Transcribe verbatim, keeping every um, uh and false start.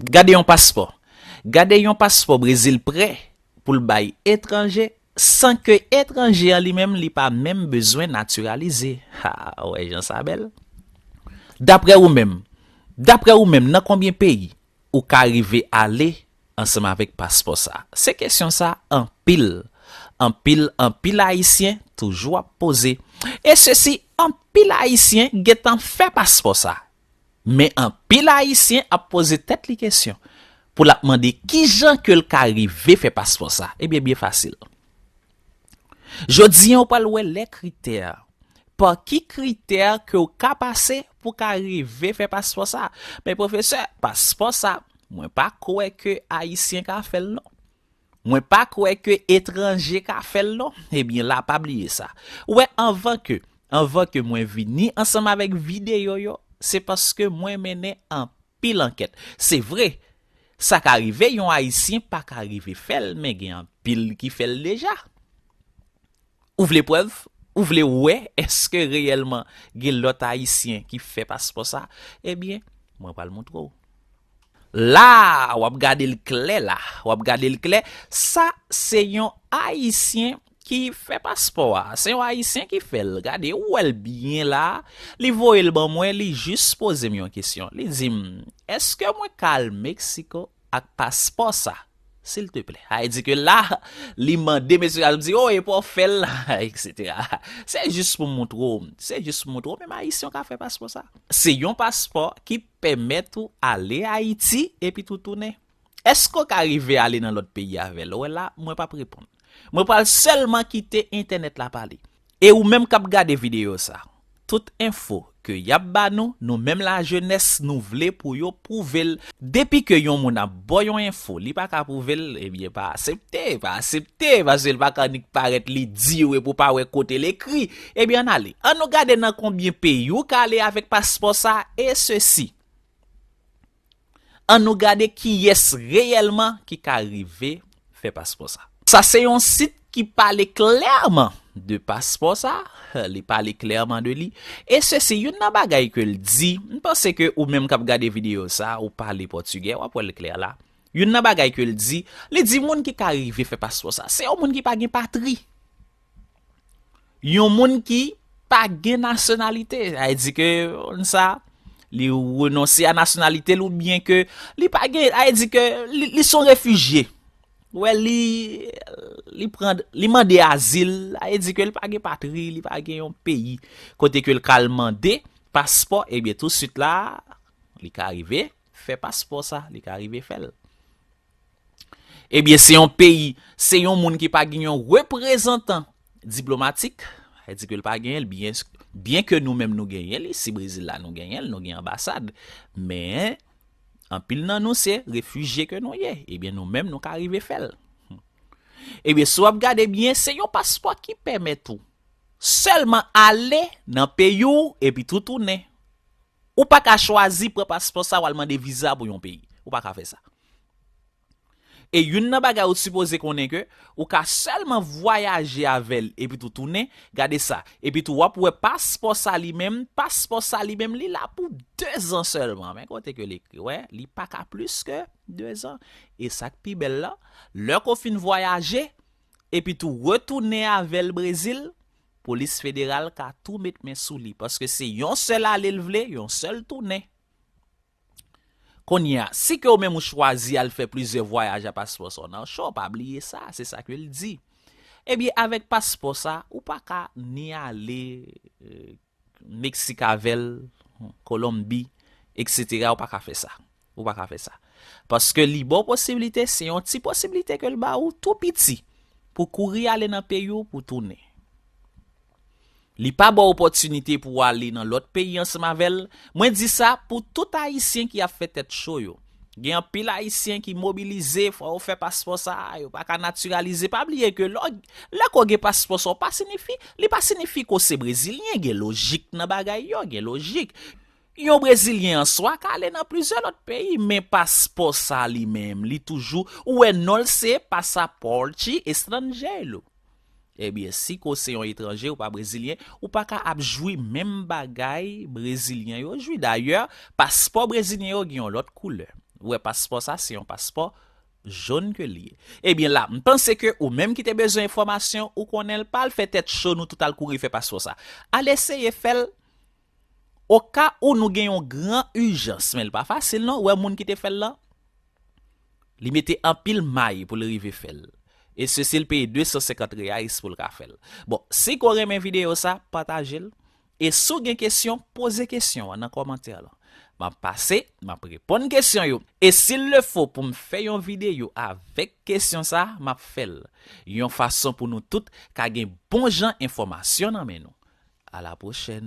Gade yon paspò. Gade yon paspò Brezil prè pou l bay etranje, san ke etranje an li menm li pa menm bezwen natiralize. Ha, ou wè jan sa bèl. Daprè ou menm, daprè ou menm, nan konbyen peyi ou ka rive ale ansanm avèk paspò sa? Se kesyon sa anpil, anpil, anpil Ayisyen toujou ap poze. E sesi, anpil Ayisyen gentan fè paspò sa. Men anpil Ayisyen ap poze tèt li kesyon pou l ap mande kijan ke l ka rive fè paspò sa. Ebyen, byen fasil. Jodi an, ou pral wè lè kritè. Pa ki kritè ke w ka pase pou ka rive fè paspò sa? Men pwofesè, paspò sa, mwen pa kwè ke Ayisyen ka fè l non. Mwen pa kwè ke etranje ka fè l non. Ebyen la, pa bliye sa. Ou wè, anvan ke, anvan ke mwen vini ansanm avèk videyo yo, se paske mwen mennen anpil ankèt. Se vre, sa ka rive yon Ayisyen pa ka rive fè l, men gen anpil ki fè l deja. Ou vle prèv? Ou vle wè èske reyèlman gen lòt Ayisyen ki fè paspò sa? Ebyen, mwen pral montre w. La, w ap gade l klè la. W ap gade l klè. Sa, se yon Ayisyen ki fè paspò a. Se yon Ayisyen ki fè l. Gade, ou wè l byen la. Li voye l ban mwen, li jis poze m yon kesyon. Li di m, èske mwen ka al Meksiko ak paspò sa, silteplè? Sa vle di ke la, li mande mesye a, li di, "Oh, e pa w fè l la," etsetera. Se jis pou m montre w, se jis pou m montre w, menm Ayisyen w ka fè paspò sa. Se yon paspò ki pèmèt ou ale Ayiti epi tou tounen. Èske w ka rive ale nan lòt peyi avè l? Ou wè la, mwen p ap reponn. Mwen pral sèlman kite entènèt la pale. E ou menm k ap gade videyo sa, tout enfo ke y ap ba nou, nou menm lajenès, nou vle pou yo pwouve l. Depi ke yon moun ap ba w yon enfo, li pa ka pwouve l, ebyen, pa aksepte, pa aksepte, paske l pa ka annik parèt li di w epi w pa wè kote l ekri. Ebyen, ann ale. Ann nou gade nan konbyen peyi w ka ale avèk paspò sa, e sesi. Ann nou gade kiyès reyèlman ki ka rive fè paspò sa. Sa se yon sit ki pale klèman de paspò sa, li pale klèman de li. E sesi, youn nan bagay ke l di, m panse ke ou menm k ap gade videyo sa, ou pale pòtigè, w ap wè l klè la. Youn nan bagay ke l di, li di moun ki ka rive fè paspò sa, se yon moun ki pa gen patri. Yon moun ki pa gen nasyonalite, sa vle di ke moun sa, li renonse a nasyonalite l oubyen ke li pa gen, sa vle di ke li, li se yon refijye. Ou wè, li, li pran, li mande azil, sa vle di ke li pa gen patri, li pa gen yon peyi kote ke l ka al mande paspò, ebyen, tousuit la, li ka rive fè paspò sa, li ka rive fè l. Ebyen, se yon peyi, se yon moun ki pa gen yon reprezantan diplomatik, sa vle di ke l pa genyen l, byen, byen ke nou menm nou genyen l, isi Brezil la nou genyen l, nou gen anbasad, men anpil nan nou se refijye ke nou ye, ebyen, nou menm nou ka rive fè l. Ebyen, si w ap gade byen, se yon paspò ki pèmèt ou sèlman ale nan peyi w epi tou tounen. Ou pa ka chwazi pran paspò sa w al mande viza pou yon peyi. Ou pa ka fè sa. E youn nan bagay ou sipoze konnen ke ou ka sèlman vwayaje avè l epi tou tounen, gade sa. Epi tou w ap wè paspò sa li menm, paspò sa li menm li la pou dezan sèlman. Men kote ke l ekri, wè, li pa ka plis ke dezan. E sa k pi bèl la, lè ke w fin vwayaje, epi tou retounen avè l Brezil, polis federal ka tou met men sou li. Paske se yon sèl ale l vle, yon sèl tounen. Kounye a, si ke ou menm ou chwazi al fè plizyè vwayaj a paspò sa w nan cho, pa bliye sa, se sa ke l di. Ebyen, avèk paspò sa, ou pa ka ni ale, euh, Meksik avè l, Kolonbi, etsetera, ou pa ka fè sa. Ou pa ka fè sa. Paske li ba w posiblite, se yon ti posiblite ke l ba ou tou piti pou kouri ale nan peyi w pou tounen. Li pa ba w opòtinite pou w ale nan lòt peyi ansanm avè l. Mwen di sa pou tout Ayisyen ki ap fè tèt cho yo. Gen anpil Ayisyen ki mobilize, fò yo fè paspò sa, yo pa ka natiralize. Pa bliye ke lè, lè ke w gen paspò sa, w pa sinifi, li pa sinifi ke w se Brezilyen, gen lojik nan bagay yo, gen lojik. Yon Brezilyen an swa ka ale nan plizyè lòt peyi, men paspò sa li menm, li toujou, ou wè non l se Passaporte Estrangeiro. Ebyen, si ke w se yon etranje, ou pa Brezilyen, ou pa ka ap jwi menm bagay Brezilyen yo jwi. Dayè, paspò Brezilyen yo gen yon lòt koulè. Ou wè paspò sa, se yon paspò jòn ke l ye. Ebyen la, m panse ke ou menm ki te bezwen enfòmasyon, ou konnen l pa al fè tèt cho, nou tout al kouri fè paspò sa. Al eseye fè l, oka ou nou gen yon gran ijans, men l pa fasil non. Ou wè moun ki te fè l lan, li mete anpil may pou l rive fè l. E sesi l peye de san senkant reais pou l ka fè l. Bon, si ke w renmen videyo sa, pataje l. E si w gen kesyon, poze kesyon an nan kòmantè lan. M ap pase, m ap reponn kesyon yo. E si l le fo pou m fè yon videyo avèk kesyon sa, m ap fè l. Yon fason pou nou tout ka gen bon jan enfòmasyon nan men nou. A la pwochèn.